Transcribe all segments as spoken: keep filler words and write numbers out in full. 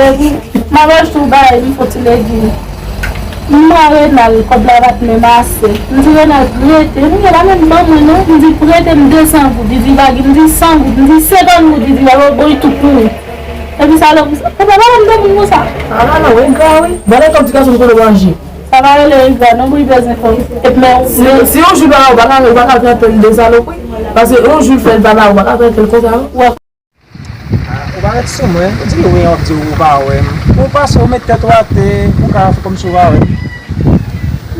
Epi, m ap achte yon bagay, m fè yon ti legim. M mande Renal, kòb la pa t menm ase. M di Renal, prete. M di, pa menm ban mwen non. M di, prete m de san goud. Li di, pa gen. M di, san goud. M di, senkant goud. Li di, alò, bon, li tout pou ou. Epi sa, lè, papa, pa ban m de moun konsa. A, non, non, wi, gra, wi. Bon, lè kòb ti gason m konnen manje. Sa pa rele gra, non, pou li bezwen kòb. Epi, men, si, men, si yon jou l pa la, ou pa ka, ou pa ka trete l de salopri. Paske yon jou l fè l pa la, ou pa ka trete l konsa, non. Ou pa ret sou mwen. Ou di wi, w ap di ou pa wè m. Ou pase, ou met tèt ou atè, ou ka fè kòmsi ou pa wè m.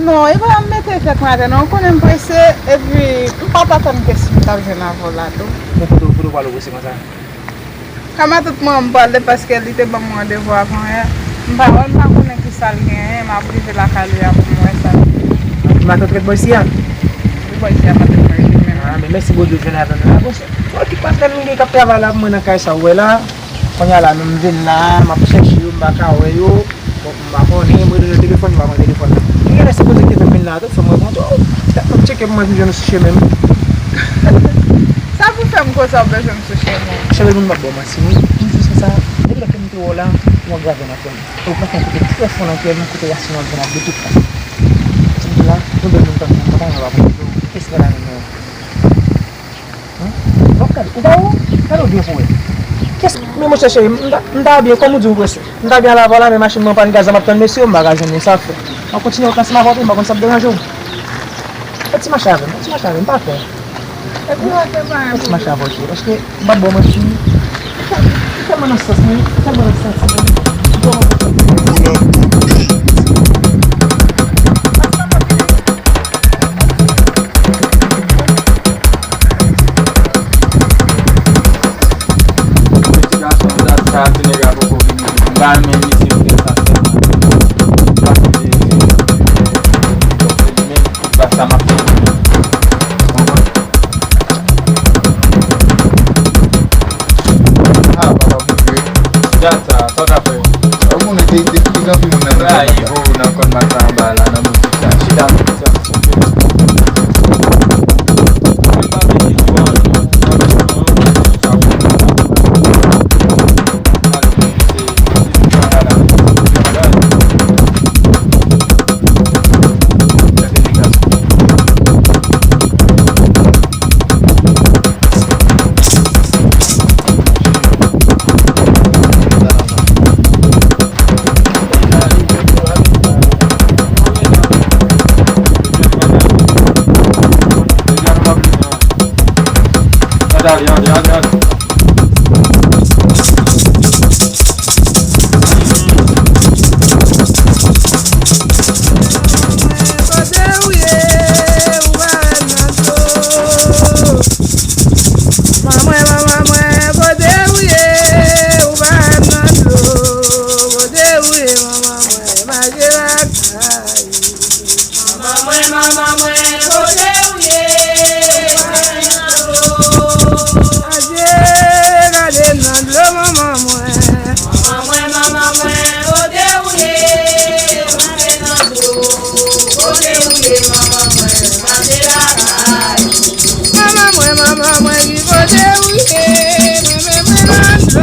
Non, e pa m mete tèt mwen atè, non. Ou konnen m prese, epi m pa t atann ke si m t ap jwenn avè w la tou. Men kote, kote w prale ou prese konsa? Kay matant mwen m prale paske li te ban m randevou avan yè. M pa wè l, m pa konnen kisa l genyen, m ap rive lakay li a pou m wè sa l genyen. Matant rete bò isi a? Wi, bò isi a matant mwen rete menm. A, men mèsi Bondye w jwenn avè m la. Bon, se, se ki pa fè m gen k ap travay la pou mwen nan kay sa w wè la. Kounye a la, menm m vin la, m ap chèche yo, m pa ka wè yo. Bon, m pa konnen, m rele nan telefòn, m pa pran telefòn nan. Gen lè se kote ke fè m vin la tou, fè m rankontre w. Tèt m ap tcheke pou mwen vin jwenn ou sou chemen m. Sa pou fè m konsa ou bezwen m sou chemen w? Cheri, moun m ap ba w manti, wi. M di w sa, depi lè ke m te wè w la, ou angrave nan kè m. Ou pran fè kote trè fon nan kè m, kote rasin w ap vin ap de tout tan. Ti m di la, yon bèl moun tankou w, m pa ta renmen pa konn yo, kèk espè la nan men w. Hein? W ap gade, ou pa wè? Gade w byen pou wè. Kès, men monchè cheri, m ta, m ta byen, kòm ou di w prese. M ta byen al avè w la, men machin mwen pann gaz la, m ap tann mesye yo, m pa ka jwenn yo, sa fè. M ap kontinye wòk ansanm avè w tou, m pa konn sa ap deranje w. Fè ti mache avè m, fè ti mache avè m, pa pè. Fè ti mache avè w, cheri, paske m p ap ba w manti. Ou tèlman nan sans mwen, ou tèlman nan santiman. Ti gason, dat sa ti nèg la poko vini. M pa renmen misye pou tèt sa sèlman. Paske, donk, se li menm ki pa sa m ap fè. Konprann? Ah, papa, Bondye. Dat sa, sa w ka fè? Ou konnen te, te, te gen anpil moun nan, nan kòn matant anba la, nan boutik la. Chita, chita. Kote ou ye, ou pa wè m nan dlo. Manman mwen, manman mwen, kote ou ye, ou pa wè m nan dlo. Kote ou ye, manman mwen, mache lakay. Manman mwen, manman mwen, kote ou ye, ou pa wè m nan dlo. Adye, gade m nan dlo, manman mwen. Manman mwen, manman mwen, kote ou ye? Mwen nan dlo. Kote ou ye, manman mwen? Mande lakay. Manman mwen, manman mwen, ki kote ou ye? Mwen, mwen, mwen nan dlo.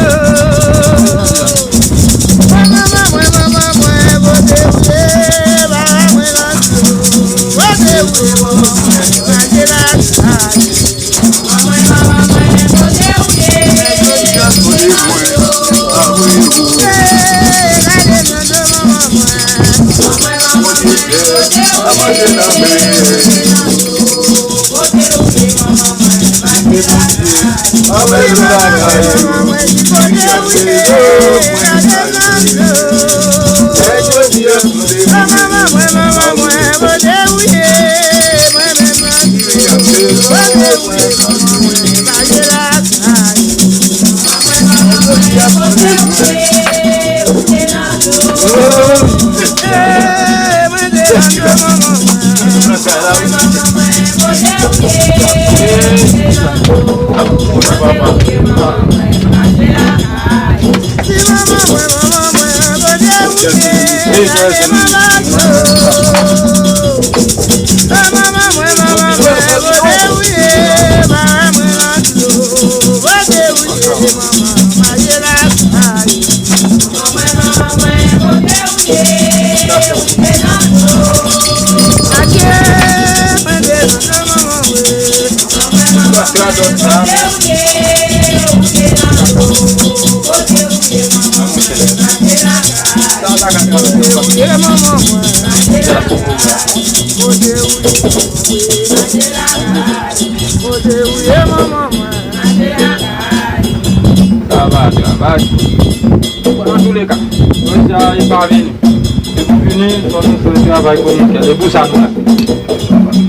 Manman mwen, manman mwen, kote ou ye? Papa mwen nan dlo. Kote ou ye, manman mwen? Mande lakay. Travay, travay. Antouleka, jodi a, e pa vini. Se pou vini, fò nou fè travay pou nou fè. E pou sa nou la.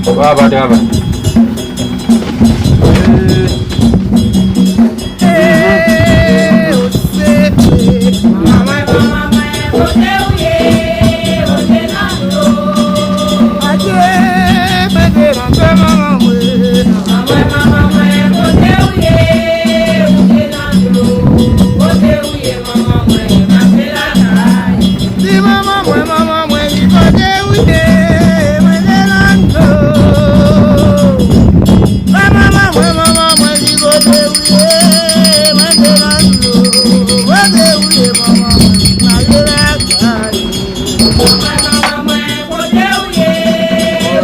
Travay, travay. Di manman mwen, manman mwen, di kote ou ye, mwen te nan dlo. Ba manman mwen, manman mwen, di kote ou ye, mwen te nan dlo. Kote ou ye, manman mwen, mare lakay. Manman mwen, kote ou ye,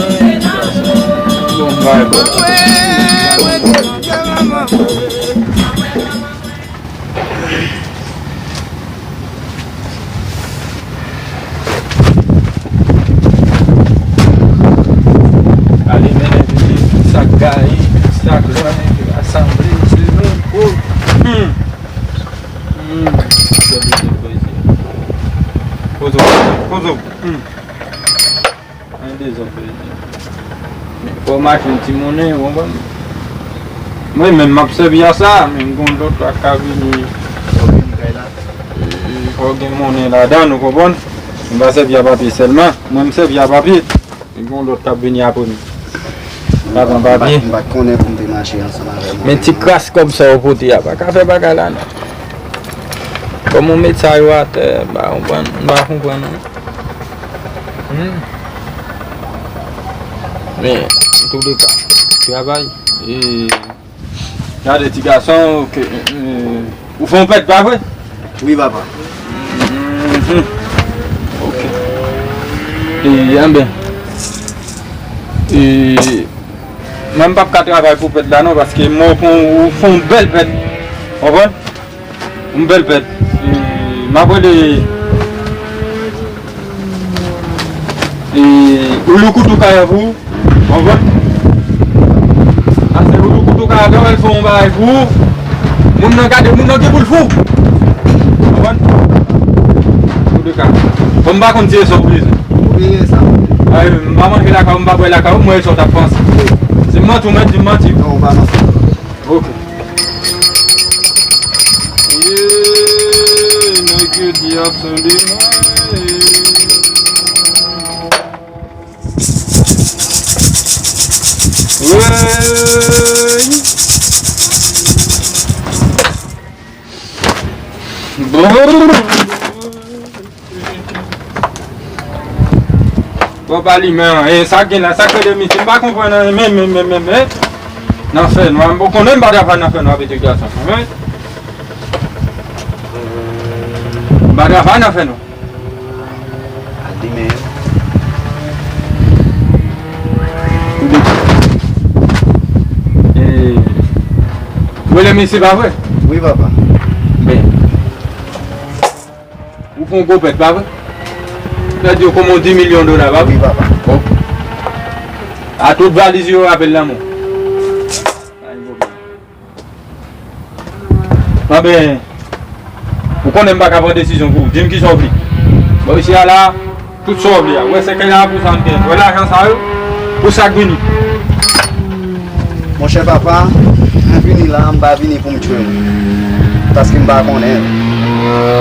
mwen te nan dlo. Bon, bay, bon. Mwen, mwen te nan dlo, manman mwen. Ale mennen vini, sak gayi, sak lòn, rasanble, se nou. Oh. Hmm. Hmm. Poze w, poze w. Hmm. An dezòd, fò m achte yon ti monnen, ou konprann? Mwen menm, m ap sèvi a sa, men m gon lòt la k ka vini. E, fò gen monnen ladan, ou konprann? M pa sèvi a papye sèlman. Mwen, m sèvi a papye. Men gon lòt k ap vini apre m. Pa pran papye. M pa t konnen pou m te mache ansanm avè monnen. Men ti kras kòb sa ou pote a, pa ka fè bagay la, non. Kòman w met sa yo atè, m pa konprann, m pa konprann, non. Hmm. Men, antouleka, travay. E, gade ti gason, ke, e, ou fè yon pèt, pa vre? Wi, papa. Mhm. Ok. E, enben. E, mwen, m p ap ka travay pou pèt la, non, paske mwen, ou fè yon bèl pèt. Konprann? Yon bèl pèt. E, m ap rele, e, Oulou Koutouka pou ou. Konprann? Pase Oulou Koutouka, lè w fè yon bagay pou ou, moun nan gade, moun nan gen pou l fou. Konprann? Koutouka. Bon, m pa konn si e sa w bezwen. Wi, e sa. Ay, m pa manje lakay ou, m pa bwè lakay ou, mwen e sa w t ap panse. Se manti w mèt di m manti. Non, ou pa manti. Ok. Ye, nèg yo di ap tande mwen. Wey. Bon. Bon, pa li men, e sa gen la, sa k rele misye, m pa konprann anyen, men, men, men, men, men. Nan fènwa, m konnen m pa travay nan fènwa, pitit gason, men. M pa travay nan fènwa. Al di men. Ou de. E, ou rele misye, pa vre? Wi, papa. Ben. Ou fè yon gwo pèt, pa vre? Pèdi yo kòman dis milyon dola, pa vre? Wi, papa. Bon. A tout valiz yo, rapèl lanmò. Pa gen pwoblèm. Anben, ou konnen m pa ka pran desizyon pou ou. Di m kisa w vle. Bon, isi a la, tout sa w vle a. Ou wè sèkèy la pou sa m gen. Ou wè lajan sa yo, pou sa k vini. Monchè papa, mwen vini la, m pa vini pou m tchwe l. Paske m pa konnen l.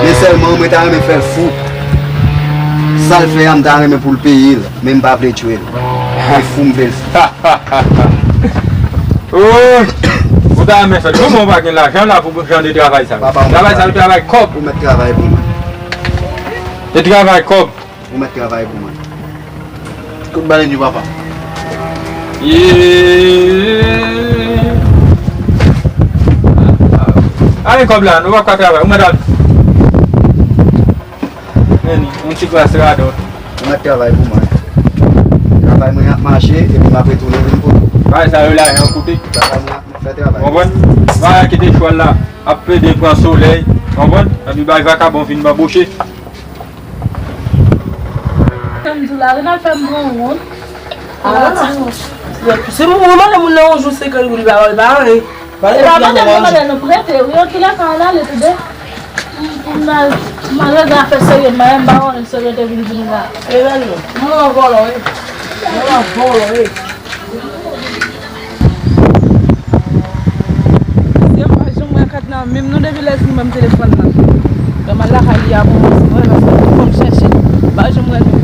Men sèlman mwen ta renmen fè l fou. Sa l fè a, m ta renmen pou l peye l, men m pa vle tchwe l. E fou m vle l fou. Oy! Ou ta renmen fè l. Kòman ou pa gen lajan la pou jan de travay sa yo? Papa, ou mèt travay. Travay sa yo travay kòb. Ou mèt travay pou mwen. E travay kòb. Ou mèt travay pou mwen. Kout balen di papa. Ye. Ale kòb la, nou pa ka travay. Ou mèt ale. Men, yon ti kras radòt. Ou mèt travay pou mwen. Travay mwen ap mache, epi m ap retounen vin pou ou. Bagay sa yo la, yon koute. Travay mwen ap Konprann? Bagay ki te chwal la ap plede pran solèy. Konprann? Epi bay vakabon vin banboche. Sa m di w la, Renal fè m pran wont. Ah, se pou mwen mande moun nan yon jou senkant goud, li pa ba w, li pa anyen. E pa mande m, mande nou prete, wi, antoulèka, ann ale toude. M, m, malgre afè serye, m pa wè serye te vin di nou la. E bèl non. Mwen an vòlò, wi. Mwen an vòlò, wi. Mesye, m pa janm wè Katna menm non depi lè l fin ban m telefòn nan. Lè m al lakay li a pou mwen, se vrè, paske li konn chèche, m pa janm wè l menm.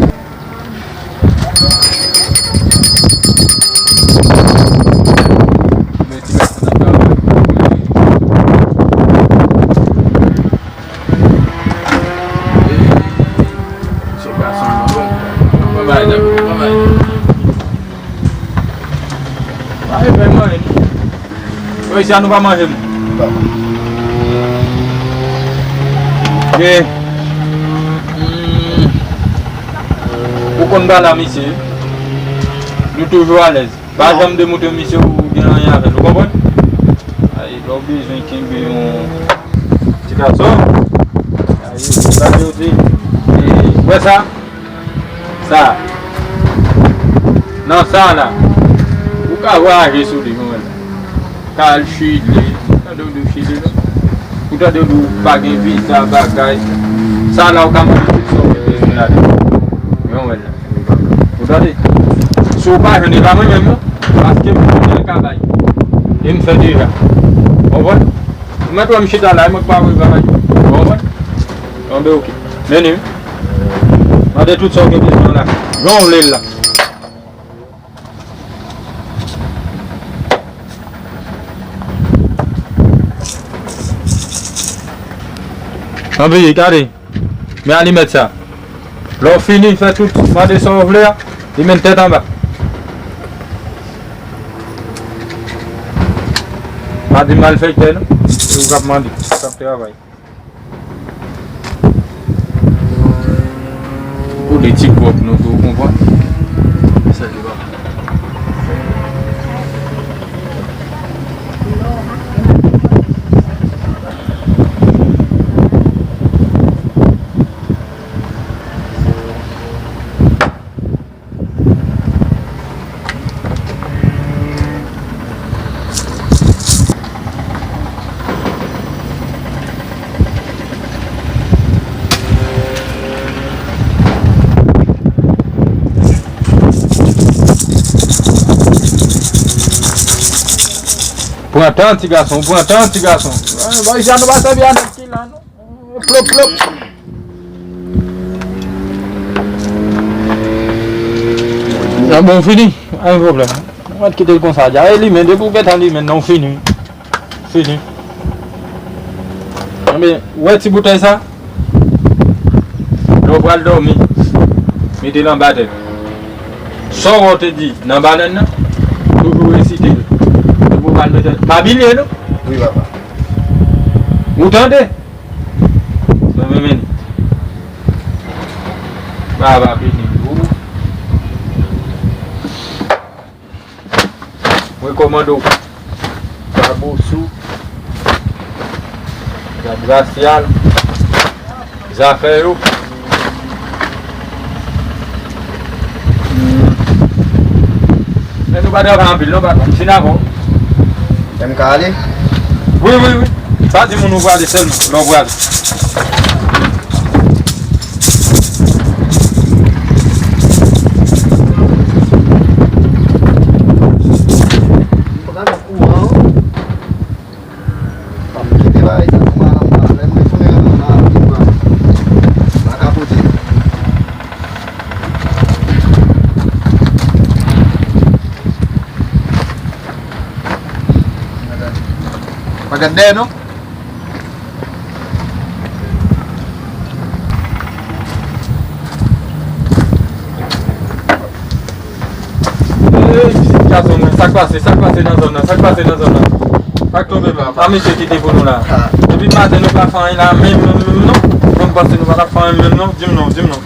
Wi, sa nou pa manje, m. Ou konn bagay la, mesye. Nou toujou alèz. Pa janm demontre misye ou gen anyen avè l, ou konprann? Ay, lè w bezwen kenbe yon ti gason. Ay, sa vle di, e, wè sa? Sa. Nan sa la. Ou ka vwayaje sou li, konprann? Ka al Chili. Tande w di w Chili, non? Ou tande w di w pa gen viza, bagay. Sa la, ou ka mande tout sa w bezwen ladan. Yon wè la. Ou tande? Si w pa jwenn, e pa mwen menm, non. Paske m konnen l ka bay. E m fè deja. Konprann? Ou mèt wè m chita la, e mwen k pa vle travay. Konprann? Anben, oke. Vini, wi. Mande tout sa w gen bezwen la. Jan w vle l la. Anvi, gade. Men alimèt sa. Lè w fini fè tout, mande sa w vle a, li menm tèt anba. Pa di malfektè, non. Se ou k ap mande, ou k ap travay. Ou de ti gwòg nou tou, ou konprann? Sa ki pa. Pran tan, ti gason, pran tan, ti gason. Bay jan nou pa sèvi a nèg ki la, non. Plop, plop. Nan bon, fini. Pa gen pwoblèm. Mwen kite l konsa, dja. E limen, depi w gentan limen, non, fini. Fini. Anben, ou wè ti boutèy sa? Lè w pral dòmi, mete l anba tèt. Sa w wè w te di nan bannann nan, toujou resite l. Depi w pral mete l, pa bliye, non. Wi, papa. Ou tande? Mwen menm, men. Baba beni w. Mwen kòmande w. Babosou. Gad rasyal. Zafè yo. Hmm. Men nou pa travay anpil, non, patwon. M fin avè w. Men m ka ale? Wi, wi, wi. Pa di moun ou prale sèlman. Lè w prale. Kouran. Fòm kite bagay sa pou madanm nan. Lè m retounen nan, nan apatman, m pa ka pote. Pa gad dèyè non. Ey, pitit gason mwen, sa k pase, sa k pase nan zòn nan, sa k pase nan zòn nan? Pa k tonbe pa, pa mesye kite pou nou la. Depi maten nou pa fè anyen la, menm, menm, menm non. Mwen m panse nou pa t ap fè anyen menm non, di m non, di m non.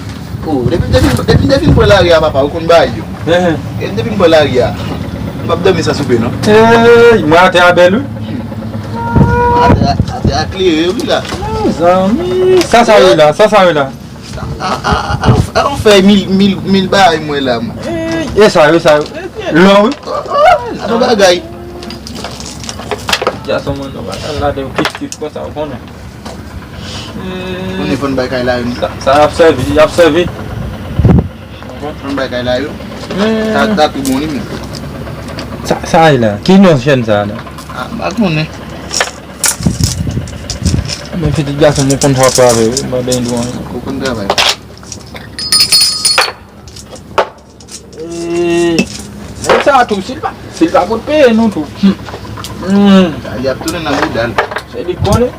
Oh, depi, depi, depi, depi m pran lari a, papa, ou konn bagay yo. Depi m pran lari a. P ap dòmi san soupe, non? Ey, mwen atè a bèl, wi. Atè a, atè a klere, wi, la. Zanmi, sa sa ye la, sa sa ye la. A, a, a, a, a, on fèy mil, mil, mil bagay mwen la, mwen. Ey, e sa yo, e sa yo. Lò, wi. Oh, oh, aton bagay. Gason mwen, non, pa al la de kif kif konsa, ou konnen. Konnen fòn bay kay la, wi. Sa, sa y ap sèvi, y ap sèvi. Fòn bay kay la, wi. Sa, sa tou bon, li menm. Sa, sa ye la. Ki non chèn sa, non? Ah, m pa konnen. Men pitit gason mwen konn sa w ap travay, wi. M pa benyen dou anyen. Ou konn travay. Eh, nèg sa a tou, si l pa, si l pa pot peye nou tou. Hmm. Hmm. Sa, li ap tounen nan bouda l. Se li k konnen.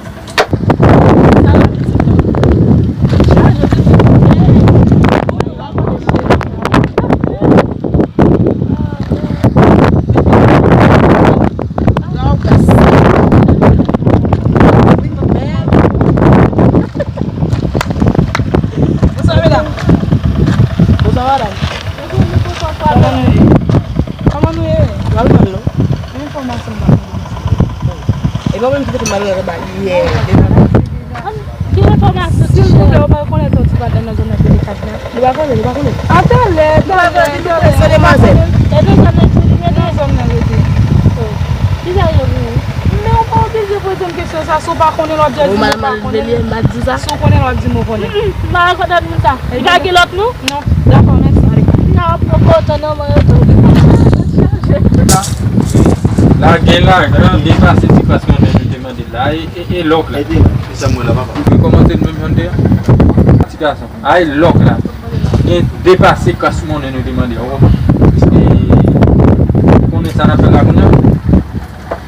Bonswa, medam. Bonswa, madanm. Kòman nou ye? Kòman nou ye? N ap tann nou. Yon enfòmasyon m pa konn. E pa mwen ki te fè malwè anba yè. Ki enfòmasyon? Silvouplè, ou pa rekonèt yon ti patnè nan zòn nan ki te kat la? Nou pa konnen, nou pa konnen. Antalè, talè, talè. Se demwazèl. E de zòn nan ki nan zòn nan rete. Ki sa yo pou ou? Men ou pa oblije poze m kesyon sa, si w pa konnen lòt jè di m ou pa konnen. Si w konnen lòt di m ou konnen. M pa rekonèt moun sa. Li pa gen lòt non? Non. Dakò, mèsi. Ale. Nan poko tan nan mwen yo tou. La, la gen lajan, depase ti kras monnen nou te mande la, e, e, e lòk la. Ede, se sa mwen la, papa. Ou vle kòmanse nou menm jan n te a? Ti gason, ay lòk la. Gen depase kras monnen nou te mande, ou konprann? Piske ou konnen sa n ap fè la kounye a?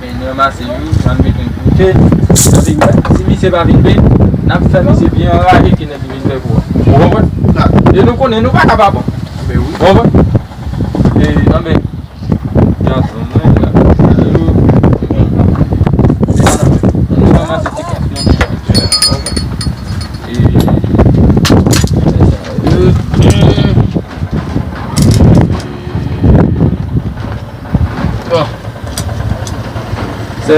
Men nou ranmase yo, nou al mete yon kote. Sa vle di, si misye pa vin peye, n ap fè misye pi anraje ke nèg ki vin fè kou a. Ou konprann? E nou konnen nou pa ka pa bon. Ou konprann? E, anben, gason mwen, la, nou ranmase ti kras monnen. E, bon. Se